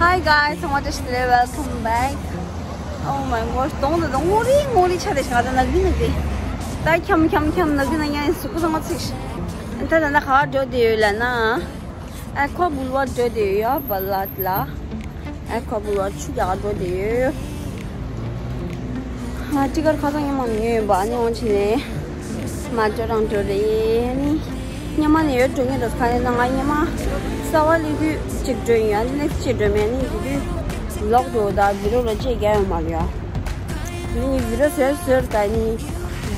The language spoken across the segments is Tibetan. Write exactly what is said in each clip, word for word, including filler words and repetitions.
Hi guys, so much today. Welcome back. Oh my gosh, གདོང་དང་གདོང་ངོ་རི་ངོ་རི་ཆ་རེ་ཞིག་ང་ད་ནག་གི་ནག་གི། ད་འཁྱམ་འཁྱམ་འཁྱམ་ནག་གི་ནག་ཡང་ཟུག་པོ་ཚང་མ་ཚིག་ཤི། ད་ད་ན་ག་འགྲོ་དེ་ཡོད་ལ་ན། ཨེ་ཁོ་བུལ་བར་འགྲོ་དེ་ཡོད་ཡ་བ་ལ་ལ། ཨེ་ཁོ་བུལ་བར་ཆུ་རྒྱག་འགྲོ་དེ་ཡོད། ང་ཅི་གར་ཁ་སང་ཉི་མ་ནས་ཡོད་པ་ནི་འོང་ཆེ་ནས། མ་འགྲོ་རང་འགྲོ་རེད་ནི། ཉི་མ་ནས་ཡོད་འགྲོ་ངེས་འགྲོ་ཁ་ནས་ན་ང་ཉི་མ་ས་བ་ལི་གུ་ཅིག་འགྲོ་ཡིན་ཡ་ནི་ནེགསི་ཅིག་འགྲོ་མེད་ནི་དེ་དུས་ལོག་འགྲོ་ད་བི་རོ་ལ་ཅེས་རྒྱ་ཡོད་མ་རེད་ཡ། དེ་ནི་བི་རོ་ཟེར་ཟེར་ད་ནི་དེ་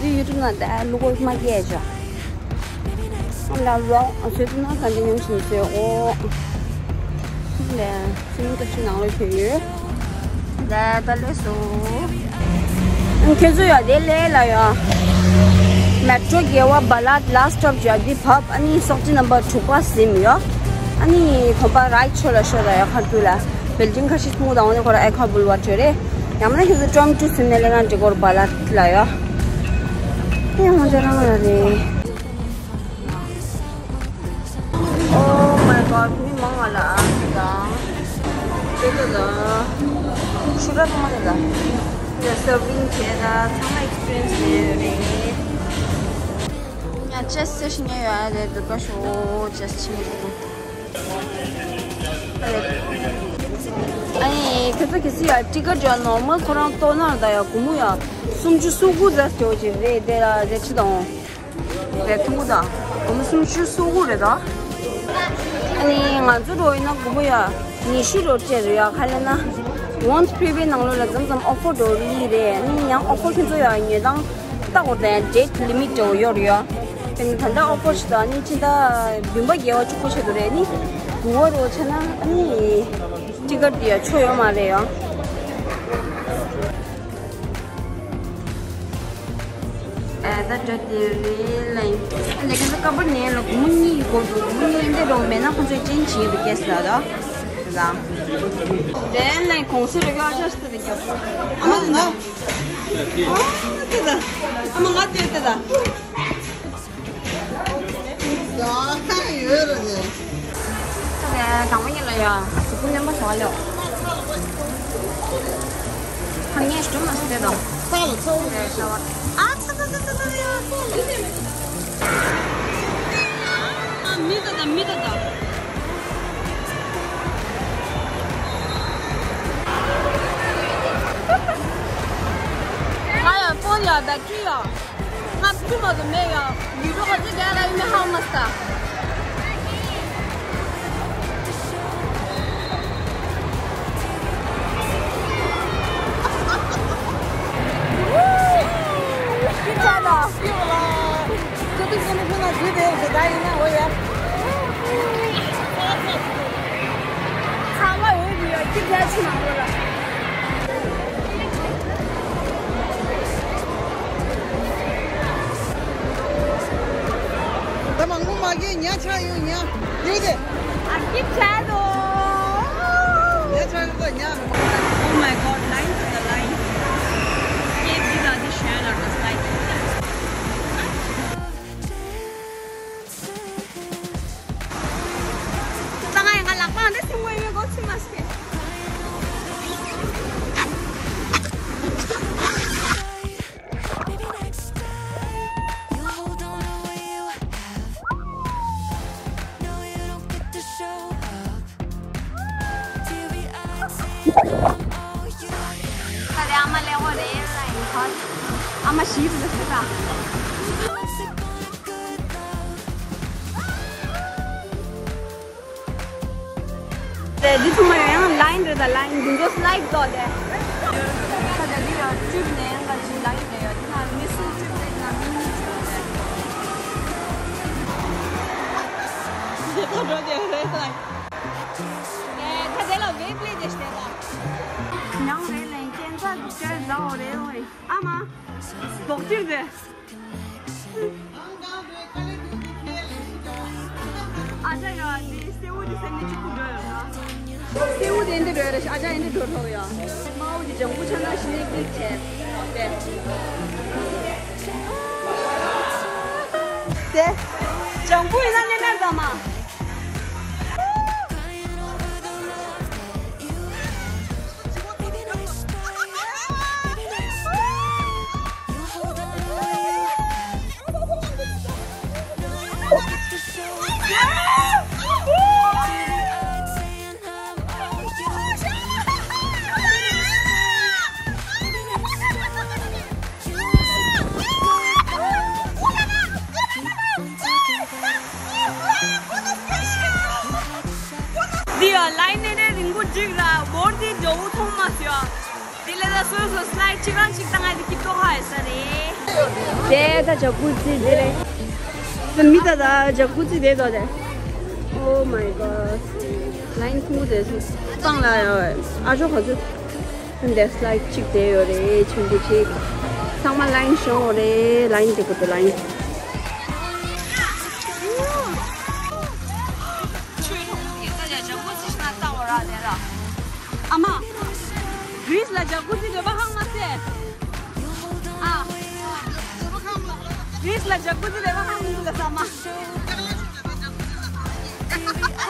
དུས་ཡུ་ཊུབ་ན་ད་ལུ་གོ་མ་རྒྱས་ཅག་ལ་ལོག་བཟོས་ཐུབ་ན་ག་འདྲ་ཉམས་ཤིང་བཟོས་ཨོ། ལས་སུམ་ཏུ་ཕྱི་ནང་ལོག་བྱས་ཡོད། ལས་ད་ལས་སོ། ཁྱེད་ཚོ་ཡ་དེ་ལས་ལ་ཡ། མེ་ཊྲོ་རྒྱལ་བ་བ་ལ་ལ་སི་ཊོབ་བྱས་འདི་བབ་ཨ་ནི་སོག་ཅི་ནམ་བར་དྲུག་པ་ཟིན་ཡོད། ཨ་ནི་གོམ་པ་རའིཊ་ཕྱོགས་ལ་ཤོར་ད་ཡ་ཁ་ཐུག་ལ། བིལ་ཌིང་ཁ་ཤས་སྨུག་དང་འོ་ནི་ཁོ་ར་ཨེ་ཁ་བུལ་བར་བྲོས་རེད། ཡང་ན་ཁྱེད་ཚོ་ཊོམ་ཊུ་ཟིན་ནས་ལས་ན་འགྲིག་གོ་ར་བ་ལ་ལ་ཡ། ཨེ་ཧོང་ཅ་རང་ལ་རེད། Oh my god, མི་མང་ང་ལ་ཨ་ཙི་དང་། དེ་ལ་ལ། ཤུ་ར་ཐོང་ལ་ལ། ཡ་སར་ཝིང་བྱས་ད་ཚང་མ་ཨེག་སི་པི་རི་ཡན་སི་ལས་ཡོད་རེད། ཡ་ཅེས་སེ་ཤི་ཉེ་ཡོད་ཨ་ལས་འདུག་ག་ཤོ་ཅེས་ཆི་ཉེ་འདུག་ཨ་ནི་ཁྱེད་ཚོ་གལ་སྲིད་ཡ་ཊི་ཀེ་ཊི་ཡ་ནོར་མལ་ཁོ་རང་ལྟོ་ནར་ད་ཡ་སྒོར་མོ་ཡ་སུམ་ཅུ་སོ་དགུ་ཙམ་ཞིག་རེད་དེ་ལ་རེད་ཁྲི་དང་། རེད་ཐུང་ངུ་དང་། སྒོར་མོ་སུམ་ཅུ་སོ་དགུ་རེད་ད། ཨ་ནི་ང་ཚོ་འགྲོ་ཡིན་ན་སྒོར་མོ་ཡ་ཉི་ཤུ་རོ་སྤྲད་རེད་ཡ་ག་ལབ་ན། ཝོན་ཊི་པི་པི་ནང་ལོགས་ལ་མཚམས་མཚམས་ཨོ་ཕར་འགྲོ་རེད་རེད། ཨ་ནི་ཡང་ཨོ་ཕར་ཁྱེད་ཚོ་ཡ་ཉོས་སྟངས་ལྟ་དགོས་དང་ཌེ་ཊི་ལི་མིཊ་འདྲ་བོ་ཡོད་རེད་ཡ། དེ་ནི་ད་ལྟ་ཨོ་ཕར་ཞིག་དང་ཨ་ནི་ཕྱི་ཟླ་བདུན་པ་བརྒྱད་པ་བཅུ་པ་ཆེད་དུ་རེད། ཨ་ནི་དགུ་པ་རོ་ཆ་ན་ཨ་ནི་ཊི་ཀེ་ཊི་དེ་ཡ་ཆོ་ཡོད་མ་རེད་ཡ། ཨ་ད་འདྲ་དེ་རེད་ལ་ཡིན། ལས་ཀ་ཚོ་ཀ་པར་ནས་ལ་སྒོར་མོ་གཉིས་ཀྱི་སྐོར་དུ་སྒོར་མོ་གཉིས་ཡིན་དེ་རོགས་མེད་ན་ཁོང་ཚོས་ཅན་བྱེད་ཡོད་པའི་སྐད་ཟེར་ལ། ལ་ལ་ཡིན་གོང་ས་རེ་ག་ཨ་ཅག་ཤི་ད་རྒྱབ། ཨ་མ་ན། ཨ་ཏི་ད། ཨ་མ་ང་ཏི་ཏི་ད། ཡ་ཡོད་རེད། ད་ལྟ་དང་པོ་ཉིད་ལ་ཡ་གཟུགས་པོ་རྣམ་པ་ཞིག་ལ། ཁ་ངས་སྒྲུབ་མ་སྲིད་དེ་དང་། ས་ལ་ཚ་བོ་རེད་ཤ་བ། ཨ་ཚ་ཚ་ཚ་ཚ་ཚ་ཡ། མི་ད་ད་མི་ད་ད། ང་ཡ་ཕོན་ཡ་བེ་ཊི་རི་ཡ། ང་ཕུ་མ་དུ་མེ་ཡ། ཡུ་ཊུབ་ཁ་ཅིག་རྒྱག་ལ་ཡིན་མེ་ཧ་མ་སྟ། ཅི་ཆ་ལ། ཅི་ལ། ཅི་ཏུ་ཅི་ནི་ཕུ་ན་ཇུ་དེ་ཞེ་ད་ཡིན་ན་འོ་ཡ། ཚང་མ་འོ་ཡ་ཅི་རྒྱ་ཆི་མ་འོ་ལ། ད་མང་པོ་མ་གིས་ཉ་ཆ་ཡོང་ཉ་ཡོད་དེ། ཨ་ཀི་ཆ་དོ། ཉ་ཆ་ཡོང་དོ་ཉ། Oh my god, line to the line. K F C ད་དེ་ཤོད་ན་ད་slide. ད་ང་ཡང་ང་ལག་པ་འདི་སེམས་ངོ་ཡོད་གོ་ཚིག་མ་ཤེས། ད་རེ་ཨ་མ་ལེགས་པོ་རེད་ལ་ཡིན་ཧོ། ཨ་མ་ཞིག་ཏུ་ཟེར་ད། དེ་འདི་ཚང་མ་ཡང་ལ་ཡིན་རེད་ད། ལ་ཡིན་འདི་ཚོ་སི་ལའིཌ་ཏོ་དེ། ད་དེ་འདི་ཡང་ཊུབ་ནས་ཡང་ག་ཅིག་ལ་ཡིན་རེད་ཡ། དེ་ན་མི་སུ་ཊུབ་རེད་ན་མི་ནི་ཊུབ་རེད། དེ་ད་འགྲོ་དེ་རེད་ལ། ད་དེ་ལ་ཝེབ་ལེ་དེ་ཤ་དེ་ད། ཡང་རེད་ལ་ཡིན་ཁྱེད་ཚ་གི་ཁྱེད་ཟ་འོ་རེད་འོ་ཡིན། ཨ་མ། ལྡོག་ཅིག་རེད། ཨ་ཅག་ཡ་དེ་སེའུ་དེ་སེམས་ནས་གཅིག་པུ་འགྲོ་ཡོད་ན། སེའུ་དེ་འདི་འགྲོ་ཡོད་རེད། ཨ་ཅག་ཡིན་འདི་འགྲོ་ཐོག་ཡ། མའོ་དེ་ལྗང་ཁུ་ཆ་ན་ཤི་ནས་ཀིག་བྱས། དེ། ལྗང་ཁུ་ཡིན་ན་ནས་ནར་དང་མ། དེ་རིང་པོ་འགྲིག་ར་བོར་དེ་འགྲོ་འོ་མཐོང་མ་སོང་། དེ་ལས་ད་སོ་སོ་སི་ལའིཌ་གཅིག་རང་གཅིག་བཏང་ཨ་དེ་ཀི་ཏོ་ཧ་ཡ་ས་རེད། དེ་ད་ཇ་ཀུ་ཛི་དེ་རེད། ད་མི་ད་ད་ཇ་ཀུ་ཛི་དེ་དོ་དེ། Oh my god. ལའིན་ཁུ་དེ་སུ་བཏང་ལ་ཡ་ཨ་ཇོ་ཁ་ཚུ། འདི་སི་ལའིཌ་གཅིག་དེ་ཡོད་རེད་ཆུང་ཆུང་གཅིག་ཚང་མ་ལའིན་ཤོང་རེད། ལའིན་དེ་གོ་ཏོ་ལའིན། ཨ་མ། གྷི་རིས་ལ་ཇ་ཀུ་ཛི་ཡོད་པ་ཧང་མ་ཟེར། ཨ། གྷི་རིས་ལ་ཇ་ཀུ་ཛི་ཡོད་པ་ཧང་མི་འདུག་ལ་ས་མ།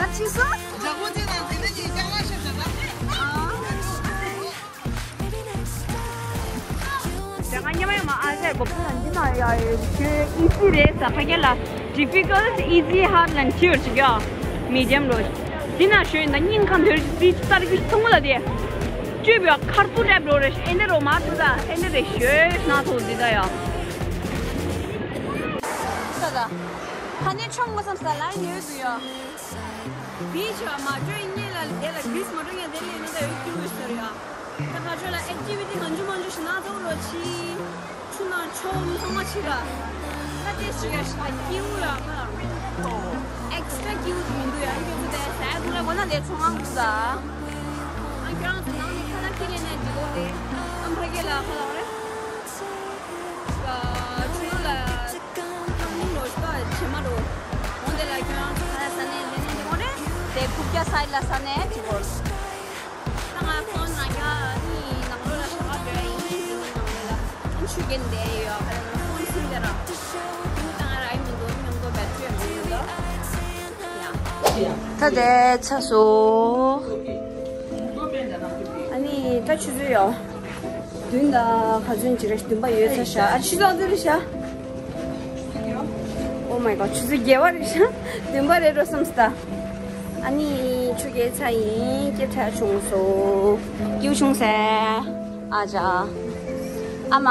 ཨ་ཅི་སོ། ཇ་ཀུ་ཛི་ནང་དེ་ནས་ཀྱི་ལྕང་མ་ཤོར་བཞག་ན། ཨ། དེ་སྔ་ཉི་མ་ཡོད་མ་ཨ་ཟེར་གོ་ཕ་ལ་འདི་ན་ཡ་ཡ་ཁྱོད་ཨི་ཛི་རེད་ས་ཕ་གི་ལ་difficult easy hard ལ་འཁྱེར་ཅིག་ཡ་མི་ཌི་ཡམ་རོ། འདི་ན་ཞོན་ད་སྙིང་ཁ་འདོད་ཅིག་ཙི་ཙར་གི་ཐུང་ལ་དེ་བཅོས་པའི་ཁར་ཏུ་རེབ་རོ་རེ་ཨེ་འདི་རོ་མ་ཏུ་ད་ཨེ་འདི་རེ་ཞོས་ན་ཐོ་འདི་ད་ཡ། ས་ད་ཕ་ནས་ཆོང་མ་སམ་ས་ལ་ཡོད་དུ་ཡ། བི་ཆ་མ་བཅོས་ཉེ་ལ་དེ་ལ་གིས་མ་བཅོས་ཉེ་དེ་ལས་ནི་ད་ཡོད་ཀྱི་ཡོད་ཟེར་ཡ། ད་ཁ་ཆོས་ལ་ཨེག་ཊི་བི་ཊི་ང་ཆུ་མང་ཆུ་ཞིག་ན་ཐོག་རོ་ཆི། ཆུ་ན་ཆོ་མི་ཚང་མ་ཆི་ར། ད་དེ་ཞིག་ཡ་ཞིག་ད་ཀིའུ་ར་ཁ་ལ། ཨེག་སི་ཊ་ར་ཀིའུ་མི་འདུག་ཡ་ཨེ་ཀྱོ་ཚོ་དེ་ཟ་ཡ་འདུག་ལ་གོ་ན་དེ་ཆོ་ངང་འདུག་ད། ཨ་ཁྱོད་རང་ཚོ་ནང་ནས་ཁ་ལག་ཁྱེར་ཡས་ན་འགྲིག་གོ་དེ། ཨ་ཕ་གི་ལ་ཁ་ལག་རེད། ཆུ་ལ། ཁང་ལོ་ཤུགས་ཆེ་མ་རོ། འོན་ཏེ་ལ་ཁྱོད་རང་ཚོ་ཁ་ལག་ཟ་ནས་ལེན་ནས་འགྲོ་རེད། དེ་ཁུག་ཀྱ་སའི་ལ་ཟ་ནས་ཅི་གོ། ད་ང་ཕོན་ནང་ཡ་ནི་ནང་ལོ་ལ་ཤ་ཁ་བྲོས་ཡིན་ཟིན་ནང་ལོ་ལ་ཨན་ཆུ་གན་དེ་ཡོད་ཁ་ལ་ང་ཕོན་སིན་དེ་ར། ད་ང་ར་ཨི་མི་འདུག་མི་འདུག་བེད་ཀྲི་མི་འདུག་ཡ། ད་དེ་ཚ་སོ། ཨ་ནི་ད་ཆུ་ཚོད་ཡོད། བདུན་དང་ག་ཚོད་ཅིག་རེད། བདུན་པ་ཡོད་ས་ཤ་ཨ་ཆུ་ཚོད་ཚོད་རེད་ཤ། Oh my god ཆུ་ཚོད་བརྒྱད་པ་རེད་ཤ། བདུན་པ་རེད་རོ་བསམ་སྟ། ཨ་ནི་ཆུ་རྐྱལ་ཚ་ཡིན་སྐྱེ་ཕྲ་བྱུང་སོ། སྐྱིའུ་བྱུང་སེ། ཨ་ཅག་ཨ་མ།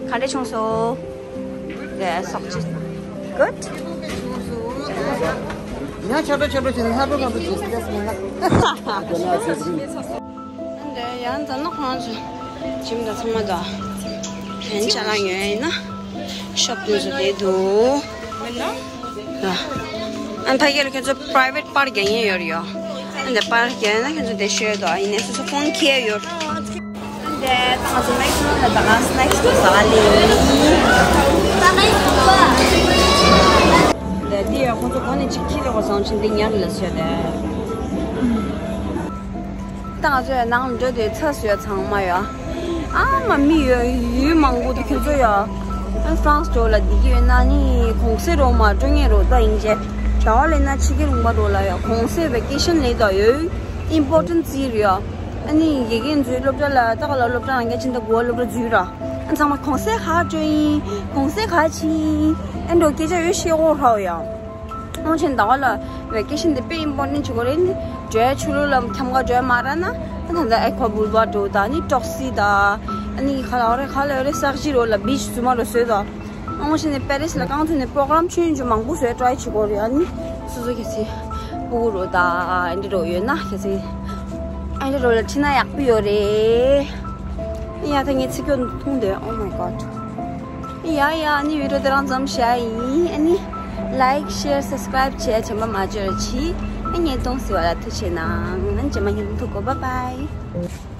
ག་འདྲ་བྱུང་སོ། རེད་སོག་ཅི། Good ཡང་ཆ་འགྲོ་ཆ་འགྲོ་བྱས་ནས་ལྷ་འགྲོ་ལྷ་འགྲོ་བྱས་ཟེར་ཡ་སོང་ན། འདི་ཡང་འཛམ་ན་ཁོང་ཚོ་ཇིམ་དང་ཚང་མ་དང་། ལྷན་ཅ་ལག་ཉོ་ཡ་ཡིན་ན་ཤོབ་དེ་ཚོ་དེ་འདུག་ཨ་ཕ་གི་ལ་ཁྱོད་ཚོ་private park རྒྱག་ཡས་ཡོད་རེད་ཡོ། ཨ་འདི་པར་རྒྱག་ཡས་ན་ཁྱོད་ཚོ་དེ་ཤོད་དོ་ཡིན་ནས་སོ་སོ་ཕོན་ཁྱེར་ཡོད། འདི་ད་ང་ཚོ་མེག་ཌོ་ནལ་ལ་ད་ག་སི་ནེག་སི་ཟ་ལེ། འདི་འདི་ཡང་ཁོང་ཚོ་གོ་ནས་ཅིག་ཁྱི་ལ་གོ་སོང་ཕྱིན་འདི་ཉར་ལ་ཟེར་ཏེ། ད་ང་ཚོ་ཡང་ནང་ལ་འགྲོ་དུས་ཚ་སུ་ཡ་ཚང་མ་ཡ། ཨ་མ་མི་ཡོད་ཡུལ་མང་པོ་འདུག་ཁྱོད་ཚོ་ཡ། ཨ་ཧྥ་རན་སི་འགྲོ་ལ་འདི་གི་ཡོད་ན་ནི་གོང་སེ་རོ་མ་སྤྲོ་ངེས་རོ་ད་ཡིན་ཅེ། ད་བ་ལས་ན་ཕྱི་རྒྱལ་ལུང་པ་འགྲོ་ལ་ཡ་གོང་སེ་ཝེ་ཀེ་ཤན་ལས་ད་ཡོད། ཨིམ་པོར་ཊན་ཊི་ཟེར་ཡ། ཨ་ནི་དགེ་རྒན་ཚོའི་སློབ་གྲྭ་ལ་ད་ག་ལ་སློབ་གྲྭ་རང་རྒྱ་ཆེན་དུ་གོ་བ་སློབ་གྲྭ་འཛུལ་ར། ཨ་ཚང་མ་གོང་སེ་ག་འགྲོ་ཡིན། གོང་སེ་ག་ཕྱིན་ཡིན། ཨ་འགྲོ་སྐད་ཆ་ཡོད་ཤེས་འོ་ཧྲའོ་ཡ། ཨོ་ཆེན་ཟླ་བ་ལ་ཝེ་ཀེ་ཤན་དེ་དཔེ་ཨིམ་པོར་ཊན་ཊི་བྱེད་དགོས་རེད། འགྲོ་ཡ་ཆུ་ལུག་ལ་འཁྱམ་ག་འགྲོ་ཡ་མ་ར་ན། ཨ་ད་ད་ཨེ་ཁོ་བུལ་བར་འགྲོ་ད་ནི་ཀྲོག་སི་ད། ཨ་ནི་ག་ལ་འོ་རེད་ག་ལ་འོ་རེད་ས་གཞི་རོ་ལ་བིཆ་རྫུན་མ་རོ་བཟོས་ད། ཨོ་ཆེན་ནི་པེ་རིས་ལ་རྐང་ཐུག་ནས་པོ་རོ་གྷ་རམ་ཆུང་ཆུང་མང་པོ་བཟོས་ཊ་རའི་བྱེད་དགོས་རེད། ཨ་ནི་སོ་སོ་གལ་སྲིད་སྤུ་གུ་རོ་ད་ཨ་འདི་རོ་ཡོད་ན་གལ་སྲིད་ཨ་འདི་རོ་ལ་ཁྲིད་ན་ཡག་པོ་ཡོད་རེད། ཡ་ད་ངས་ཚིག་སྐྱོན་འཐུང་དེ། Oh my god. ཡ་ཡ་ཨ་ནི་བི་ཌི་ཡོ་དེ་རང་ཙམ་བྱ་ཡིན། ཨ་ནི་ལའིག་ཤེར་སབ་སི་ཀ་རའིབ་བྱས་བྱས་པ་མ་བརྗེད་རོགས་གྱིས། ཨ་ནི་གཏོང་ཟེར་བ་ལ་ཐུགས་ཆེ་གནང་། ཨ་ནི་རྗེས་མ་ཉིན་ཐུག་གོ། Bye bye.